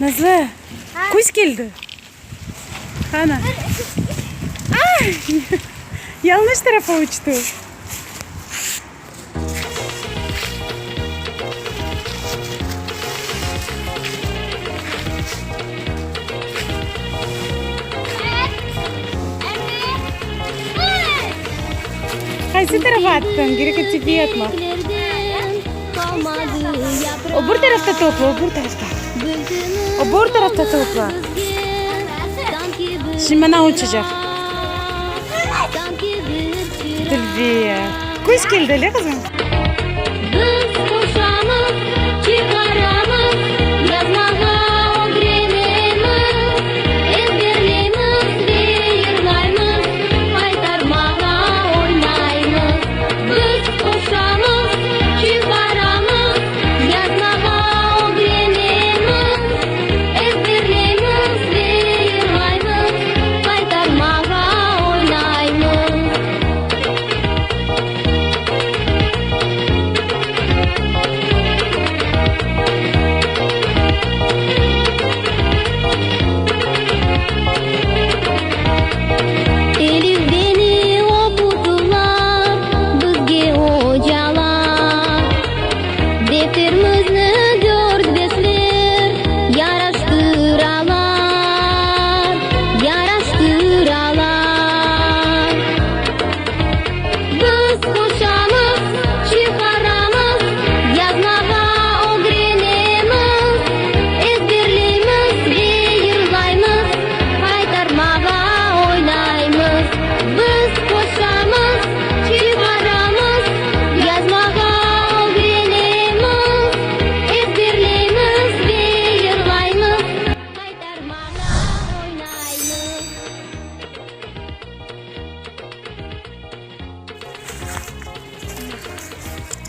Nazlı, küz keldi. Qana. Ay! Yanlış tarafa uçtı. Qaysı tarafa attıñ? Kerek öteki atmaq. Öbür tarafta topla, öbür tarafta. Öbür tarafta topla. Şimdi mana uçacaq. Dülber. Küz keldi, öyle qızım?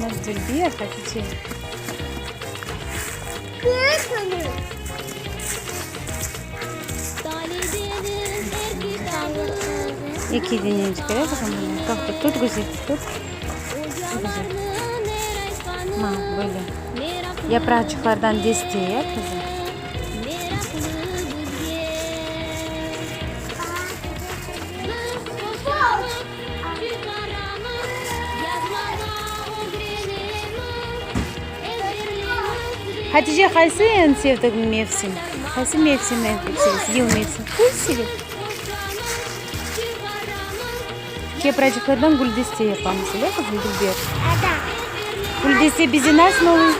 Nasıl dülber, Hatice. Eki denecik, öyle qızım? Toqta, tut güzel, tut. Güzel. Ma, böyle. Yapraqçıqlardan deste, ya, qızım? Hatice, qaysı eñ sevdigiñ mevsim? Qaysı mevsimni eñ pek sevesiñ? Yıl mevsimi. Küz sevem. Yapracıqlardan güldeste yapamız, öyle qızım, Dülber? Güldeste bize nasıl olur?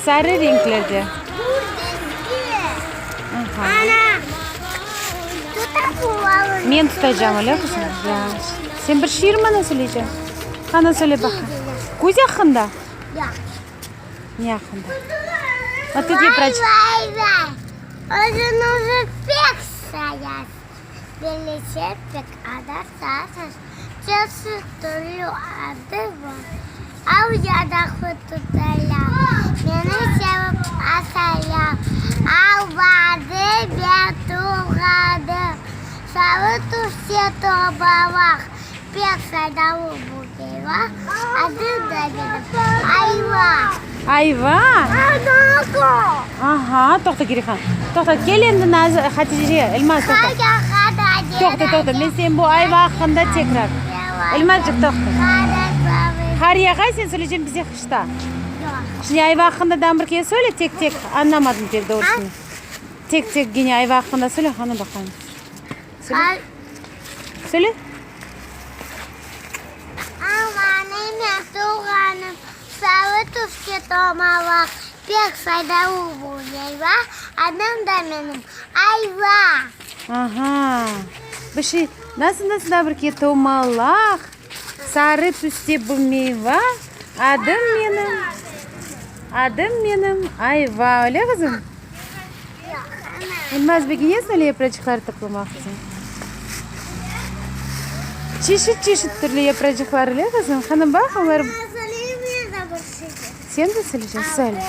Sarı renklerde. Men tutacağım, öyle qızım? Yahşı. Sen bir şiir maña söyleyceksin. Qana söyle baqayım. Küz aqqında? Ne aqqında? Bak tut yapraçıq. Ayva! Aha, toqta, Kirihan. Toqta, kel endi Naz, Hatice, Elmaz, toqta. Toqta, toqta, men sen bu ayva aqqında tekrar. Elmazcıq, toqta. Qar yağa, sen söyleyceksin bize qışta. Şimdi ayva aqqında daa bir kere söyle, tek-tek, añlamadım pek doğrusını. Tek-tek gene ayva aqqında söyle, qana baqayım. Söyle. Söyle. Almanı doğranıp, sarı tüske tomalaq, pek faydalı bu meyva, adım da menim, ayva. Aha, bir şey, nasıl, nasıl daa bir kere, tomalaq, sarı tüste bu meyva, adım menim, adım menim, ayva, öyle qızım? Elmaz begenesiñ öyle yapracıqlar toplamaq, qızım? Çeşit-çeşit türlü yapracıqlar, öyle qızım? Qani baq, olar. Sen de söyleyceksin, söyle.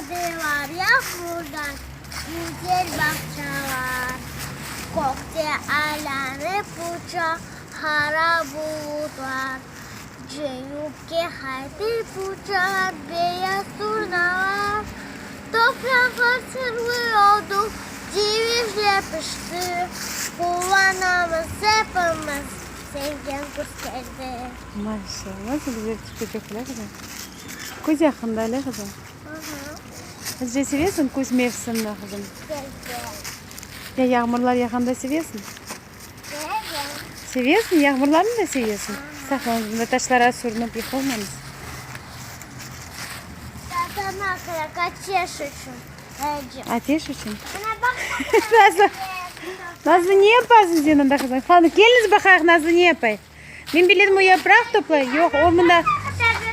Yağdılar yağmurdan güzel bağçalar. Kökte aylanıp uça qara bulutlar. Cenüpke qaytıp uça beyaz turnalar. Topraqlar sırlı oldı, cevizler pişti. Quvanamız epimiz, sevgen küz keldi. Maşallah, nasıl güzel türkü çoq, öyle qızım? Küz yaqında, öyle qızım? Hatice, sevesiñ küz mevsimini, qızım? Ya yağmurlar yağğanda sevesiñ? Sevesiñ? Yağmurlarnı da sevesiñ? Saqlanıñız, bunda taşlara sürünip yıqılmañız. Ateş içün. Nazlı, Nazlı ne yapasıñ sen anda, qızım? Qani, keliñiz baqayıq, Nazlı ne yapay? Men biledim, o yapraq toplay. Yoq, o mında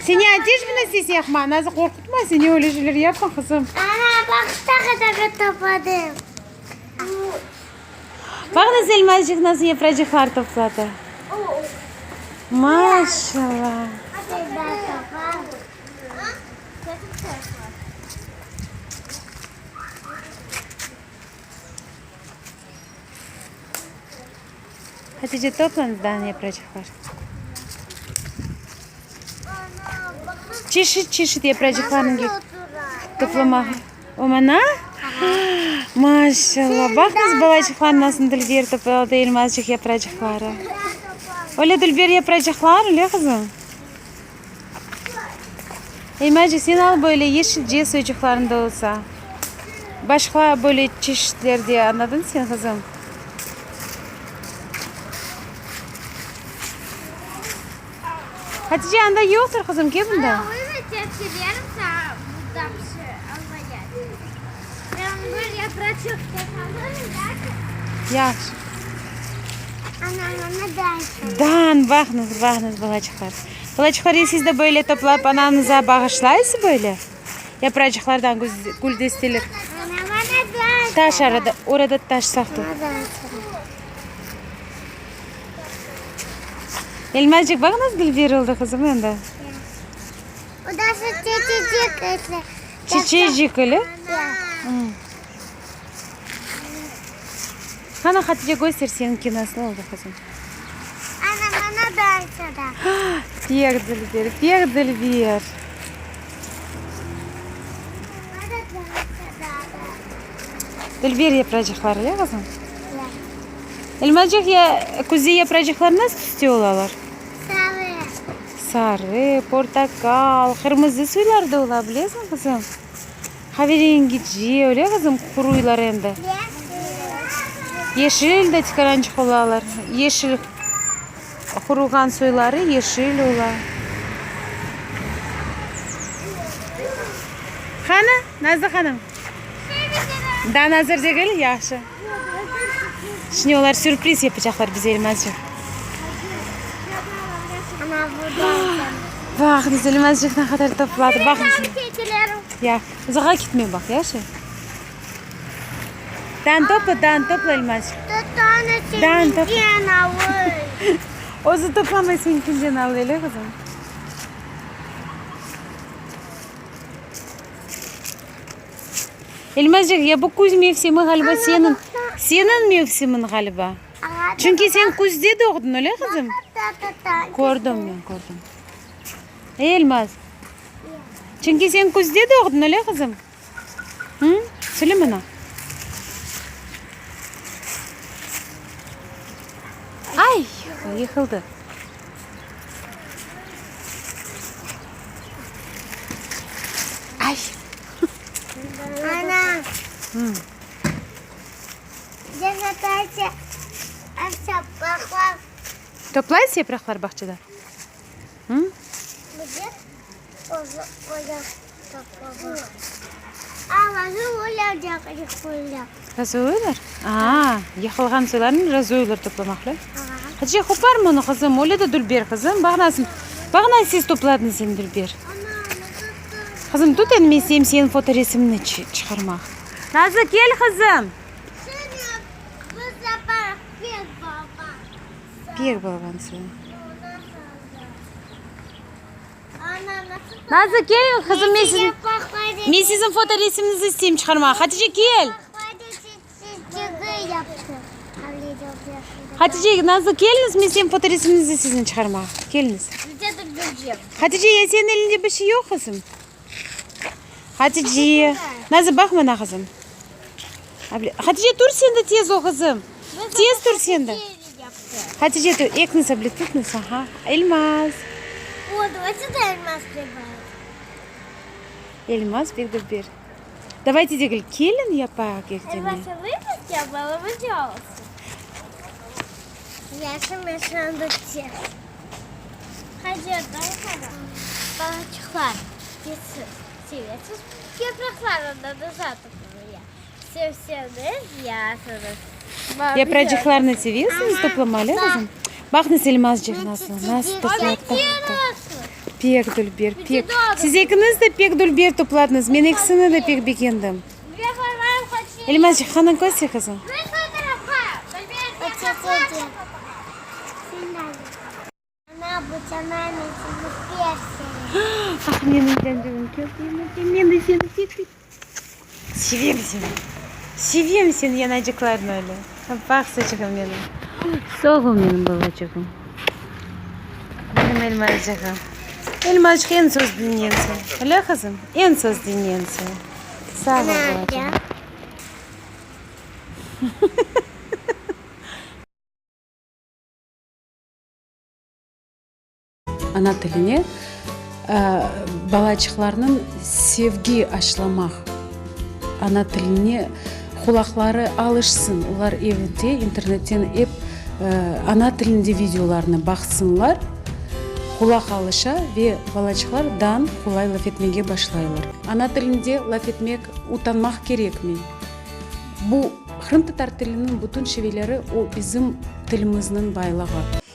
Seni ateş mında ses yaqma. Nazlı, qorqutma seni, öyle şeyler yapma, qızım. Ana, baq, taqa-taqa topladım. Baq, nasıl elmazcıq nasıl yapracıqlar topladı. Maşallah. Hatice, toplanız daa ne yapracıqlar. Çeşit çeşit yapracıqlarnı toplamağa. O mana? Maşallah, baqıñız balaçıqlar nasıl dülber topladı elmazcıq yapracıqları. Öyle dülber yapracıqlar, öyle qızım? Elmazcıq, sen al böyle yeşilce soycuqlarıñ da olsa. Başqa böyle çeşitler de, añladıñ sen, qızım? Hatice, anda yoqtır, qızım, kel mında. Yahşı. Dan, baqıñız, baqıñız, balaçıqlar. Balaçıqlar, ya siz de böyle toplap anañıza bağışlaysız böyle? Yapracıqlardan güldesteler. Taş arada, orada taş saqlı. Elmazcıq, baq nasıl dülber oldı, qızım, endi. Çiçecik öyle? Qana, Hatice, köster, seniñki nasıl oldı, qızım. Pek dülber, pek dülber. Dülber yapracıqlar, öyle, qızım? Elmacıq, ya küzde yapracıqlar nasıl tüste olalar? Sarı. Sarı, portaqal, qırmızı suylar da ola, bilesiñ, qızım? Qaverengice, öyle, qızım, quruylar endi. Yeşil de tikarançıq olalar. Yeşil, quruğan soyları yeşil ola. Qani, Nazlı hanım? Daa nazır degil? Yahşı. Şimdi olar sürpriz yapacaqlar bize, Elmazcıq. Baqıñız, Elmazcıq ne qadar topladı. Baqıñız. Ya, uzağa ketme, baq, yahşı. Dan topla, dan topla, Elmazcıq. Dan topla. Özü toplamay, señkinden al, öyle, qızım? Elmazcıq, ya bu küz mevsimi ğaliba seniñ, seniñ mevsimiñ ğaliba. Çünki sen küzde doğdıñ, öyle qızım? Kördim men, kördim. Ey, Elmaz, çünki sen küzde doğdıñ, öyle qızım? Hı? Söyle maña. Ay, yıqıldı. Ay. Ana. Hı. Toplaysız yapraqlar bağçada? Hı? Razoylar? Aa, yıqılğan soylarnı razoylar toplamaq, da? Hatice, qoparma onı, qızım, öyle de dülber, qızım. Baq nasıl, baq nasıl siz topladıñız sen dülber. Qızım, tut endi, men isteyim seniñ fotoresimni çıqarmaq. Nazlı, kel, qızım. Pek balaban soyu. Nazlı, kel, qızım, men siziñ, men siziñ fotoresimiñizni isteyim çıqarmağa. Hatice, kel. Hatice, Nazlı, keliñiz, men seniñ fotoresimiñizni siziñ çıqarmağa. Keliñiz. Hatice, ya seniñ eliñde bir şey yoq, qızım. Hatice, Nazlı, baq mına, qızım. Hatice, tur sen de tez ol, qızım. Tez tur sen de. Hatice, tur. Ekiniz ablitutnız, aha. Elmaz. Elmaz pek dülber. Davayte degil, kelin yapayıq erteme. Yapracıqlarnı sevesiñiz toplamalı, qızım? Baqıñız Elmazcıq nasıl, nasıl toplap taqtı. Pek dülber, pek. Siz ekiñiz de pek dülber topladıñız. Men ekisini de pek begendim. Elmazcıq, qana köster, qızım. Ah, menim cancığım, köpeyim, öpeyim, men de seni pek pek sevem seni. Sevem seni, yanacıqlarını öyle. Baqsıcığım menim. Sağ ol menim balacığım. Menim elmazcığım. Elmazcıq eñ söz diñleyensiñ. Öyle qızım? Eñ söz diñleyensiñ. Sağ ol balacığım. Ana tiline balaçıqlarnıñ sevgi aşlamaq, ana tiline qulaqları alışsın, olar evde internetten ep ana tilinde videolarnı baqsınlar, qulaq alışa ve balaçıqlar dan qolay laf etmege başlaylar. Ana tilinde laf etmek utanmaq kerekmey. Bu qırımtatar tiliniñ bütün şiveleri o bizim tilimizniñ baylığı.